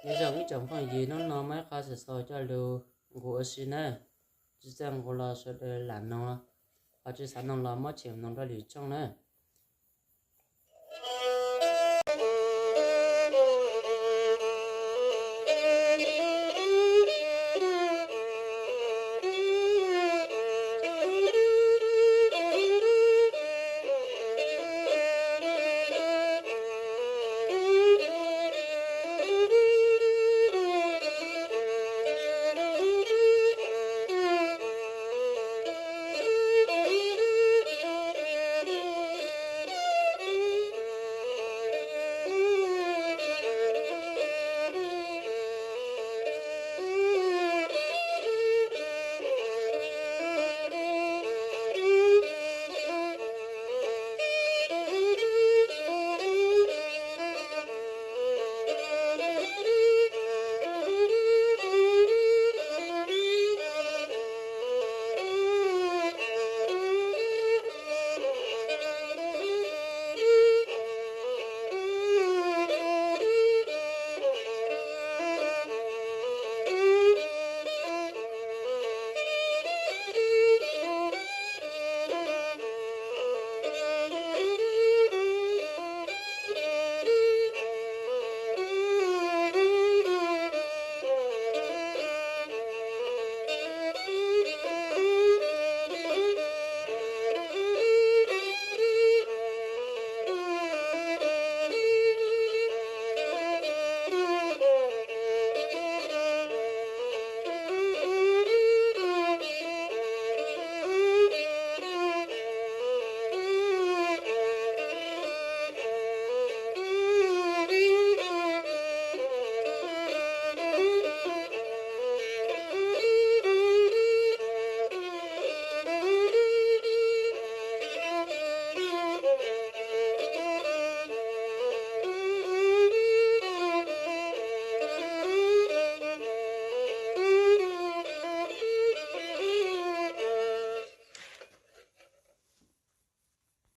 Nyob zoo ib tsoom phooj ywg, hnub no muaj ib qho xov xwm coj los nqus ua si na. Tsis txawj nqus los sawv daws lam mloog, ho tsis xav mloog los muab tshem mloog rau lwm tshooj na.